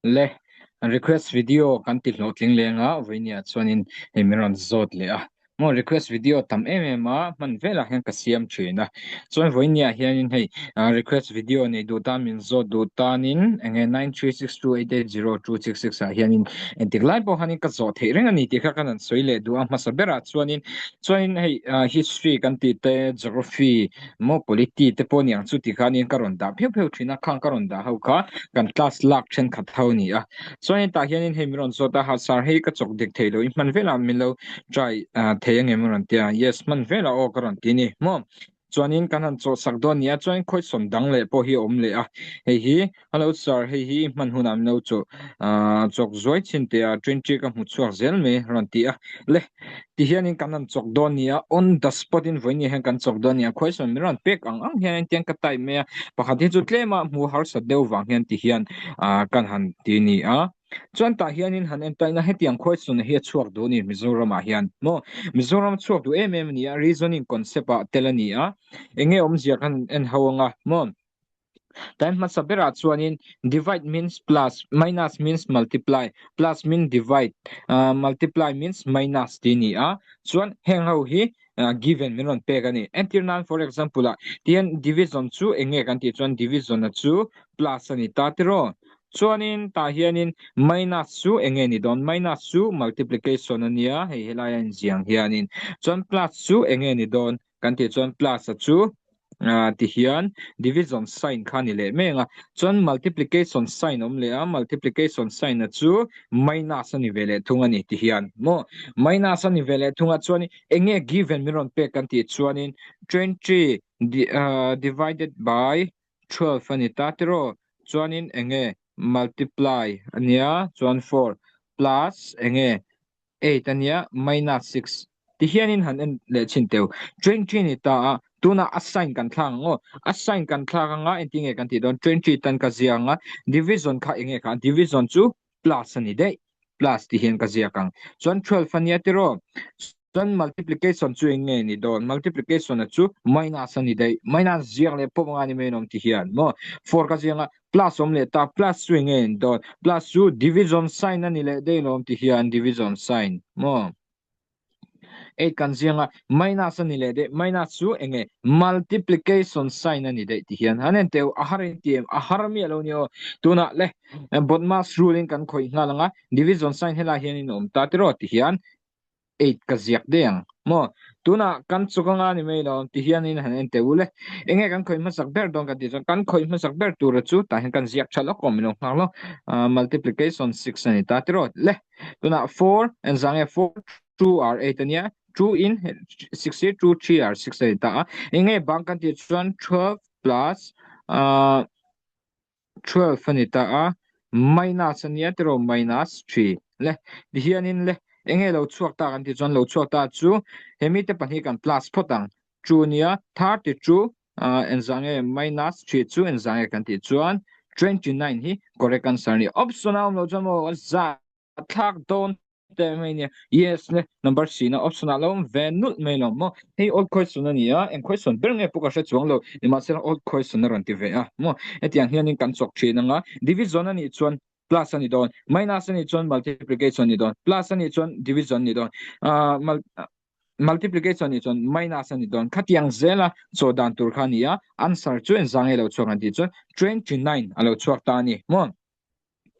Le request video kan ti hlawhtling leng a vawinia chuanin hei min rawn zawt leh a maw request video tam em em a hman velah hian ka siam thin a chuan vawinia hianin hei request video nei duh tan min zawt duh tanin enge 9362880266 ah hianin entik lai pawh hianin ka zawh theih reng a ni tih kha kan han sawi leh duh a hmasa berah chuanin chuanin hei history kan tih te geography Maw polity te pawh niang chu tikhanin ka rawn dah pheuh pheuh thin a, khang ka rawn dah ho kha kan class lak thenkhat ho a ni a. Chuan hetah hianin hei min rawn zawt a, ha sir hei ka chawk dik thei lo i hman velah min lo try thei angem a rawn ti a, yes hman velah aw ka rawn ti a ni maw. Chuanin kan han chawhsak dawn a ni a, chuan khawisawn dang leh pawh hi a awm leh a, hei hi Hello sir, hei hi hman hunah min lo chawh chawk zuai chin teh a, twenty ka hmu chhuak zel mai rawn ti a. Le, ti hianin kan han chawk dawn nia, on the spot in vawiin hian kan chawk dawn nia, question min rawn pek ang ang hian tiang ka type mai a, pakhat hi chu tlema hmu harsat deuh vang hian ti hian kan han ti ni a. Chuan tah hianin han entaina hetiang question hi a chhuak duh a ni Mizoramah hian maw, Mizoram chhuak duh em em a ni a, reasoning concept ah tel a ni a, enge awmzia kan en ho anga maw. Time hmasa berah chuanin divide means plus, minus means multiply, plus mean divide, uh, multiply means minus ti ni a. Chuan heng ho hi uh, given min rawn pek a ni. Entir nan for example ah tian division chu enge kan tih chuan division a chu plus a ni ta tiraw. Chuanin tah hianin minus chu enge ni dawn minus chu multiplication a nia hei helai a inziang hianin. Chuan plus chu enge ni dawn kan tih chuan plus a chu ah ti hian division sign kha ni leh mai ang a chuan multiplication sign awm leh a multiplication sign a chu minus a ni ve leh thung a ni ti hian maw minus a ni ve leh thung a chuan eng nge given min rawn pek kan tih chuanin 20 ah divided by 12 a ni ta tiraw chuanin eng nge multiply a nia chuan 4 plus eng nge 8 a nia minus 6 ti hianin han en leh chhin teu 20 ni ta a tunah a sign kan thlak ang aw a sign kan thlak anga engtin nge kan tih dawn 20 tan ka ziak anga division kha enge kha division chu plus a ni daih plus ti hian ka ziak ang chuan 12 a nia tiraw chuan multiplication chu eng nge ni dawn multiplication a chu minus a ni daih minus ziak leh pawp anga ni mai an awm ti hian maw 4 ka ziak anga plus awm leh ta plus chu enge in dawn plus chu division sign ani leh daih lawm ti hian division sign maw 8 kan zianga minus ani leh daih minus chu enge multiplication sign ani daih ti hian han en teu a har in ti em a har mi alo ni aw tuna le BODMAS rule in kan khawih nghal anga division sign helai hian in awm ta tiraw ti hian 8 ka ziak daih ang maw tunah kan chuk anga ni mai lo ti hianin han en teh u le enge kan khawih hmasak ber dawn kan tih chuan kan khawih hmasak ber tura chu tah hian kan ziak tha lawk awm ilo nghak lo multiplication 6 ani ta tiraw le tunah 4 en zang e 4 2 r 8 ania 2 in 6 hi 2 3 r 6 ani ta a enge bang kan tih chuan 12 plus 12 a ni ta a, minus a nia tiraw minus 3 le tihianin le enge lo chhuak ta kan tih chuan lo chhuak ta chu hemi te pahnih kan plus phawt ang 2 nia 32 engzah nge minus 3 chu engzah nge kan tih chuan 29 hi correct answer a ni option a awm loh chuan maw a zah thlak dawn te mai nia yes le number c na option ah lo awm ve nulh mai lo maw hei old question a ni a eng question ber nge pawh ka hre chuang lo nimahsela old question a rawn ti ve a maw hetiang hianin kan chawk thin anga division a nih chuan plus a ni dawn minus a nih chuan multiplication a ni dawn plus a nih chuan division a ni dawn ah multiplication nih chuan minus a ni dawn khatiang zela chaw dan tur kha a ni a answer chu engzah nge lo chhuak an tih chuan 29 a lo chhuak ta a ni maw.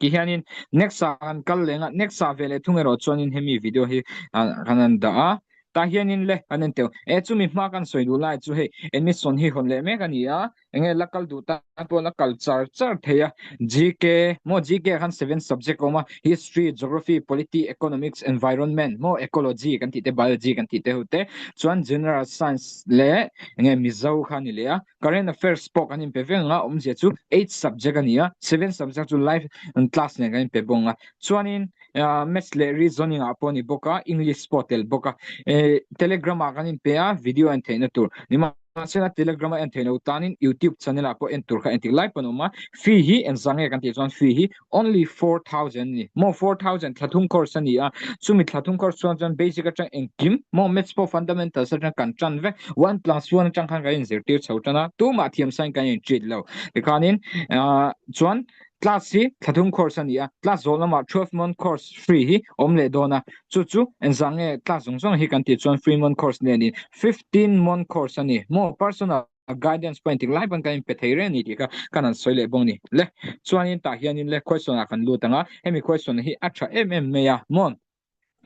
Ti hianin next ah kan kal leng a next ah ve leh thung erawh chuanin hemi video hi kan han dah a tah hianin le kan en teuh e chumi hma kan sawi duh lai chu hei admission hi hawn leh mek a ni a enge la kal duh tan pawh la kal char char thei a GK maw GK ah khan seven subject a awm a history geography polity economics environment maw ecology kan tih te biology kan tih te ho te chuan general science leh enge mizo kha a ni leh a Current affairs pawh kan inpe vek ang a, awmzia chu eight subject a ni a, seven subject chu live class nen kan inpe bawk ang a. Chuanin maths leh reasoning ah pawh a ni bawk a, English pawh a tel bawk a. Telegram ah kan inpe a, video en theihna tur. Nimahsela Telegram a en theih loh tanin YouTube channel ah pawh en tur kha entik lai pawh an awm a. Fee hi engzah nge kan tih chuan fee hi Only 4,000 ni maw 4,000 thla thum course a ni a, chumi thla thum course chuan chuan basic atang engkim maw maths pawh fundamentals atang kan tan vek, one plus one atang khan kan inzirtir chho tan a, tumah thiam sign kan in treat lo tikhanin chuan. Class hi thla thum course a ni a, class zawh lamah 12 month course free hi awm leh dawn a, chu chu engzah nge class zawng zawng hi kan tih chuan three month course nen in 15 month course a ni maw personal guidance pawh engtik lai pawn kan inpe thei reng a ni tih kha kan han sawi leh bawk a ni. Le chuanin tah hianin le question ah kan lut ang a, hemi question hi a tha em em mai a maw.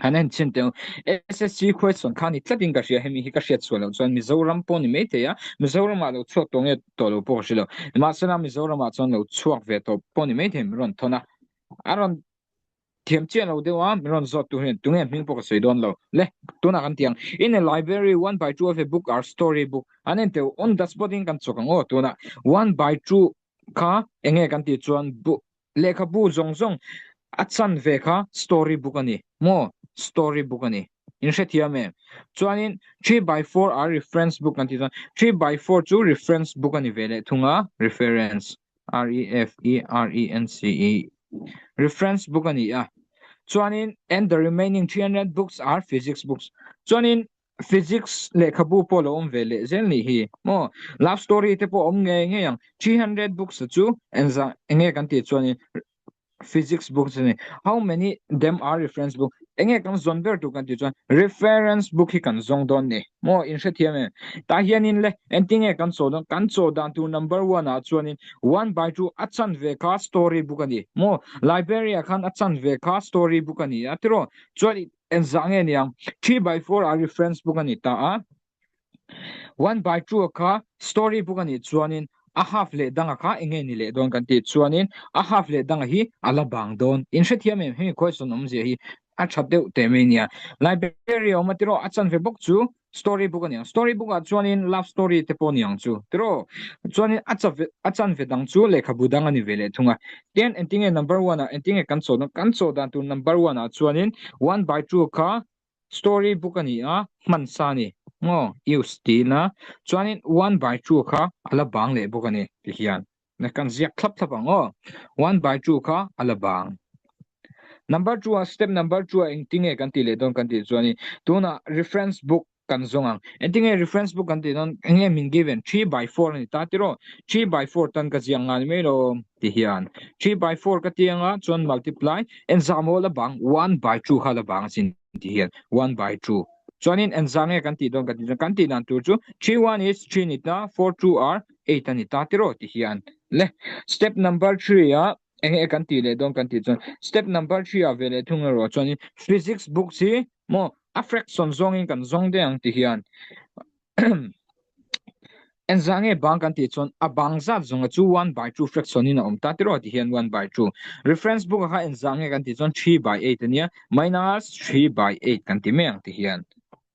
Han en chhin teh u. SSC question kha ni tlatin ka hria, hemi hi ka hriat chhuah loh chuan Mizoram pawh ni maithei a, Mizoramah lo chhuak tawh nge tawh lo pawh ka hre lo. Mahsela Mizoramah chuan lo chhuak ve tawh pawh ni maithei min rawn thawn a, a rawn thiam chiah lo deuh a, min rawn zawt tu hian tunge hming pawh ka sawi dawn lo. Le, tunah kan ti ang. In a library, one by two of a book are story book. An en teh u, on the spot in kan chawk ang aw tunah. One by two kha enge kan tih chuan book Lehkhabu zawng zawng a chan ve kha story book a ni maw? Story book a ni. In hrethiam em? Chuanin 3x4 are reference book kan tih chuan 3x4 chu reference book a ni ve leh thung a, reference, R-E-F-E-R-E-N-C-E, reference book a ni a. Chuanin and the remaining 300 books are physics books. Chuanin Physics lehkhabu pawh lo awm ve leh zel nih hi maw. Love story te pawh awm ngei ngei ang. 300 books chu engzah enge kan tih chuanin physics books a ni. How many them are reference book? Enge kan zawn ber tur kan tih chuan reference book hi kan zawng dawn ni maw. In hrethiam em? Tah hianin le engtinge kan chaw dawn? Kan chaw dan tur number one ah chuanin one by two a chanve kha story book a ni maw. Library ah khan a chanve kha story book a ni a tiraw. Chuan Engzah nge niang? 3 by 4 a reference book a ni ta a, 1 by 2 a kha story book a nih chuanin a half leh danga kha enge ni leh dawn kan tih chuanin a half leh danga hi a la bang dawn. In hrethiam em? Hemi question awmzia hi a tha deuh teh mai nia. Library a awm a tiraw? A chanve bawk chu story book a ni ang. Story book ah chuanin love story te pawh a ni ang chu tiraw? Chuanin a cha a chanve dang chu lehkhabu dang a ni ve leh thung a. Tin, engtinge number one ah engtinge kan chaw dawn? Kan chaw dan tur number one ah chuanin 1 by 2 kha story book a ni a, hman sa a ni maw? Use tiin a. Chuanin 1 by 2 kha a la bang leh bawk a ni tihian. Kan ziak thlap thlap ang aw. 1 by 2 kha a la bang. Number 2 a step number 2 a engtinge kan tih leh dawn kan tih chuanin tunah reference book kan zawng ang. Engtinge reference book kan tih dawn enge min given 3 by 4 a ni ta tiraw? 3 by 4 tan ka ziak ngai mai lo ti hian 3 by 4 ka ti anga chuan multiply engzah maw la bang 1 by 2 kha la bang asin ti hian 1 by 2 chuanin engzah nge kan tih dawn kan tih chuan kan tih dan tur chu 3 1 is 3 ni ta 4 2 are 8 a ni ta tiraw ti hian le step number 3 ah enge kan tih leh dawn kan tih chuan step number 3 ah ve leh thung erawh chuanin physics books hi maw a fraction zawngin kan zawng daih ang ti hian engzah nge bang kan tih chuan a bang zat zawnga chu 1 by 2 fraction in a awm ta tiraw ti hian 1 by 2 reference book a kha engzah nge kan tih chuan 3 by 8 ania minus 3 by 8 kan ti mai ang ti hian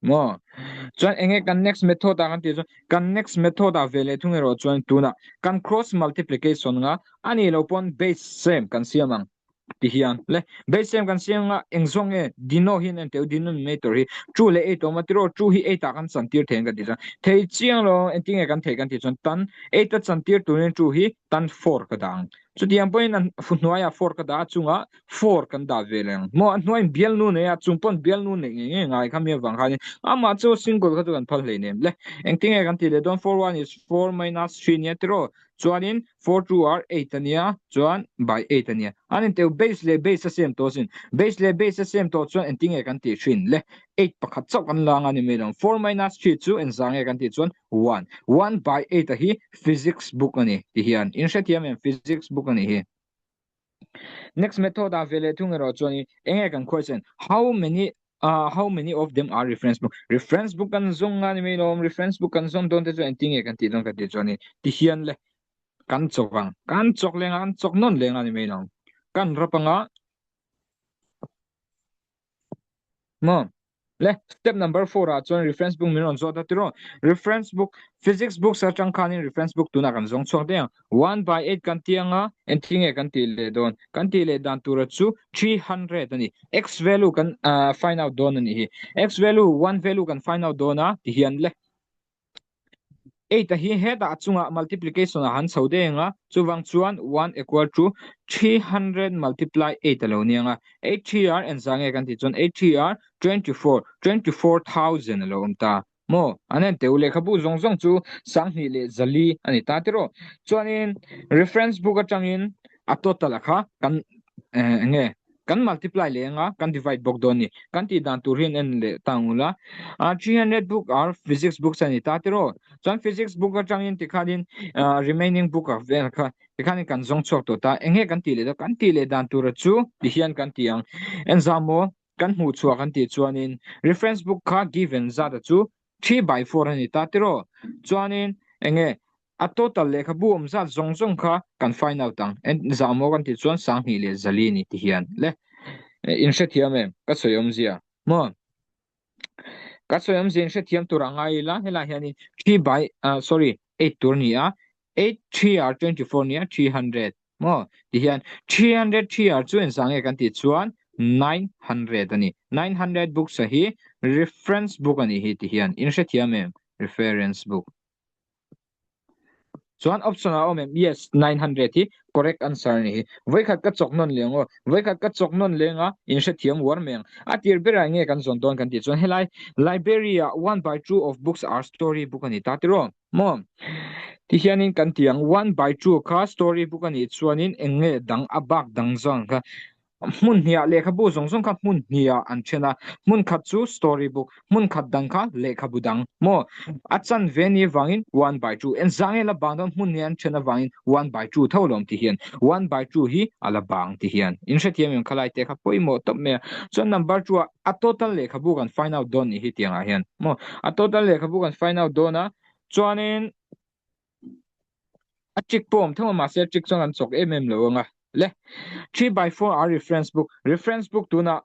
Maw? Chuan enge kan next method ah kan tih chuan kan next method ah ve leh thung erawh chuan tunah kan cross multiplication nga a nih loh pawn base same kan siam ang ti hian le base same kan siam nga eng zawng nge dino hi an en teu denominator hi 2 leh 8 awm a tiraw 2 hi 8 ah kan chantir thei ang kan tih chuan thei chiang lo engtin nge kan thei kan tih chuan tan 8 a chantir turin 2 hi tan 4 ka dah ang chutiang pawhin an hnuaiah 4 ka dah a chungah 4 kan dah ve leh ang maw a hnuaiin bialnu nei a chung pawn bialnu neih ngei ngei ngai kha mi avang khanin amah chu single kha chu kan phal hlei nem le engtinge kan tih leh dawn 4 1 is 4 minus 3 nia tiraw chuanin 4 2 are 8 ania chuan by 8 ania an inteu base leh base a same tawh sin base leh base a same tawh chuan engtinge kan tih thin le 8 pakhat chauh kan la anga ni mai lo 4 minus 3 chu engzah nge kan tih chuan 1 1 by 8 a hi physics book ani ti hian in hrethiam em physics book ani hi Next method ah ve leh thung erawh chuan enge kan question how many uh, how many of them are reference book reference book kan zawng nga ni mai lawm reference book kan zawng dawn te chu engtin nge kan tih dawn kan tih chuan ti hian le kan chawk ang kan chawk leng kan chawk nawn leng a ni mai lawm kan rap anga maw Le step number 4 ah chuan reference book min rawn zawt a tiraw reference book physics books atang khanin reference book tunah kan zawng chhuak daih ang 1 by 8 kan ti anga engtin nge kan tih leh dawn kan tih leh dan tura chu 300 a ni x value kan uh, find out dawn a nih hi x value 1 value kan find out dawn a ti hian le 8 a hi hetah a chungah multiplication a han chho daih ang a, chuvang chuan 1 equal to 300 multiply 8 a lo ni ang a, 8 3 are engzah nge kan tih chuan 8 3 are 24, 24,000 a lo awm ta maw? An en teu lehkhabu zawng zawng chu 2104 a ni ta tiraw? Chuanin reference book atangin. A total a kha kan enge kan multiply leh anga kan divide bawk dawn ni. Kan tih dan tur hian en leh ta ang ula. 300 book are physics books a ni ta tiraw. Chuan physics book atangin tikhanin remaining book a vel kha tikhanin kan zawng chhuak tawh ta. Enge kan tih leh dawn? Kan tih leh dan tura chu tihian kan ti ang. Engzamaw kan hmuh chhuah kan tih chuanin reference book kha given zat a chu 3/4 a ni ta tiraw. Chuanin enge A total lehkhabu awm zat zawng zawng kha kan find out ang. En zahmaw kan tih chuan 2400 ni ti hian le. In hrethiam em? Ka sawi awmzia. Maw? Ka sawi awmzia in hrethiam tur a ngai ila helai hianin 3 by uh, sorry 8 tur ni a 8 3 are 24 nia 300 maw ti hian 300 3 are chu engzah nge kan tih chuan 900 a ni. 900 books a hi reference book a nih hi ti hian in hrethiam em? Reference book. Chuan option a awm em? Yes, 900 hi correct answer a ni hi. Vawikhat ka chawk nawn leng aw. Vawikhat ka chawk nawn leng a, in hrethiam uar mai ang. A tir berah nge kan zawn dawn kan tih chuan helai library ah 1 by 2 of books are story book a ni ta tiraw? Maw? Ti hianin kan ti ang, 1 by 2 kha story book a nih chuanin eng nge dang a bak dang zawng kha Hmun hniah lehkhabu zawng zawng kha hmun hniah an then a, hmun khat chu story book, hmun khat dang kha lehkhabu dang maw? A chanve ni avangin 1 by 2, engzah nge la bang dawn hmun hniah an then avangin 1 by 2 tho lawm ti hian 1 by 2 hi a la bang ti hian in hrethiam em khalai te kha pawimawh tawp mai a, chuan number 2 ah a total lehkhabu kan find out dawn nih hi tiangah hian maw? A total lehkhabu kan find out dawn a, chuanin. A trick pawh awm tho a mahse a trick chuan kan chawk em em lo anga le. 3 by 4 are reference book. Reference book tunah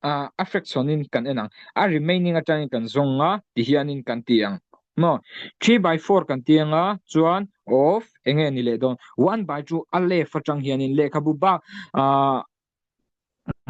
uh, a fraction in kan en ang. A remaining atangin kan zawng nga ti hianin kan ti ang. Maw? 3 by 4 kan ti anga chuan of enge ni leh dawn. 1 by 2 a left atang hianin lehkhabu bak uh,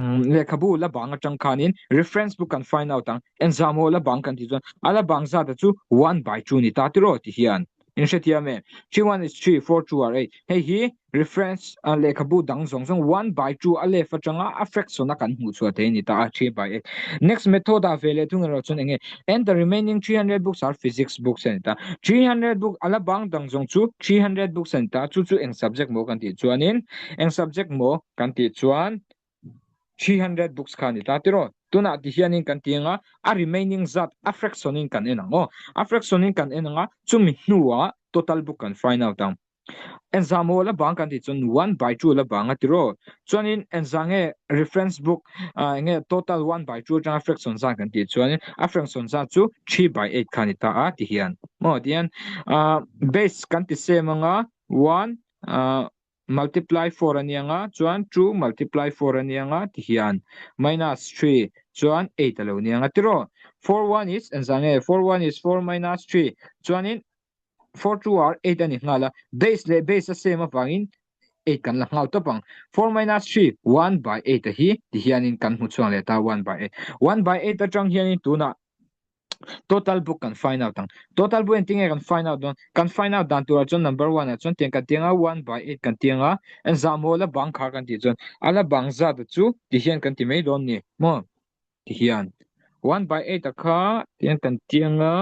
Lehkhabu la bang atang khanin reference book kan find out ang. Engzah maw la bang kan tih chuan a la bang zat a chu 1 by 2 ni ta tiraw ti hian in hrethiam em? 3 1 is 3, 4 2 are 8. Hei hi reference lehkhabu dang zawng zawng 1 by 2 a left atanga a fraction a kan hmuh chhuah thei ni ta a 3 by 8. Next method ah ve leh thung erawh chuan enge and the remaining 300 books are physics books a ni ta. 300 book a la bang dang zawng chu 300 books a ni ta. Chu chu eng subject maw kan tih chuanin eng subject maw kan tih chuan 300 books kha ni ta tiraw tunah ti hianin kan ti anga a remaining zat a fraction in kan en ang aw a fraction in kan en anga chumi hnuah total book kan find out ang engzah maw la bang kan tih chuan 1 by 2 la bang a tiraw chuanin engzah nge reference book enge total 1 by 2 atanga fraction zat kan tih chuanin a fraction zat chu 3 by 8 kha ni ta a ti hian maw tihian base kan ti same anga 1 multiply 4 a ni anga chuan 2 multiply 4 a ni anga ti hian minus 3 chuan 8 a lo ni anga tiraw 4 1 is engzah nge 4 1 is 4 minus 3 chuanin 4 2 are 8 a ni nghal a base leh base a same avangin 8 kan la nghal tawp ang 4 minus 3 1 by 8 a hi ti hianin kan hmu chhuak leh ta 1 by 8 1 by 8 atang hianin tunah Total book kan find out ang. Total book engtin nge kan find out dawn? Kan find out dan turah chuan number 1 ah chuan tiang kan tiang a 1 by 8 kan tiang a engzah maw la bang kha kan tih chuan a la bang zat chu ti hian kan ti mai dawn ni maw ti hian 1 by 8 a kha tiang kan tiang a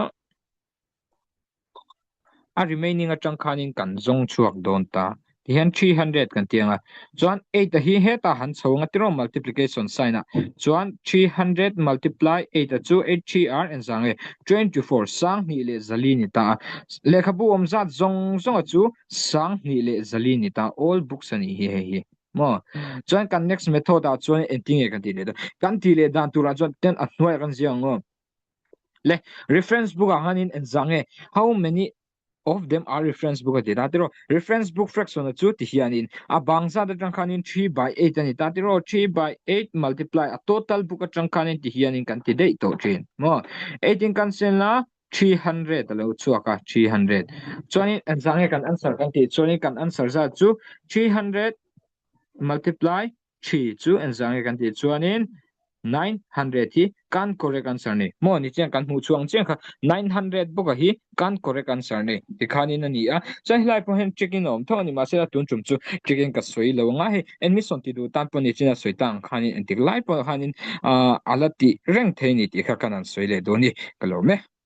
A remaining atang khanin kan zawng chhuak dawn ta. Tihian 300 kan ti anga. Chuan 8 a hi hetah han chho anga tiraw multiplication sign ah. Chuan 300 multiply 8 a chu 8 3 are engzah nge 24 24 ni ta a. Lehkhabu awm zat zawng zawng a chu 24 ni ta. All books a nih hi hei hi. Maw? Chuan kan next method ah chuan engtin nge kan tih leh dawn? Kan tih leh dan turah chuan ten a hnuaiah kan ziak ang aw. Le reference book ah khanin engzah nge how many of them are reference book a ti ta tiraw reference book fraction a chu ti hianin a bang zat atang khanin 3 by 8 a ni ta tiraw 3 by 8 multiply a total book atang khanin ti hianin kan ti daih tawh thin maw 8 in kan sen la 300 a lo chhuak a 300 chuanin engzah nge kan answer kan tih chuanin kan answer zat chu 300 multiply 3 chu engzah nge kan tih chuanin 900 hi kan correct answer ni. Maw ni chiang kan hmuh chhuang chiang kha 900 bawka hi kan correct answer ni. Tikhanin a ni a. Chuan helai pawh hian trick in a awm tho a ni mahse tun tum chu trick in ka sawi lo anga hei admission ti duh tan pawh ni chin a sawi ta ang khanin engtik lai pawh khanin a la tih reng thei ni tih kha kan han sawi leh dawn ni ka lawm e.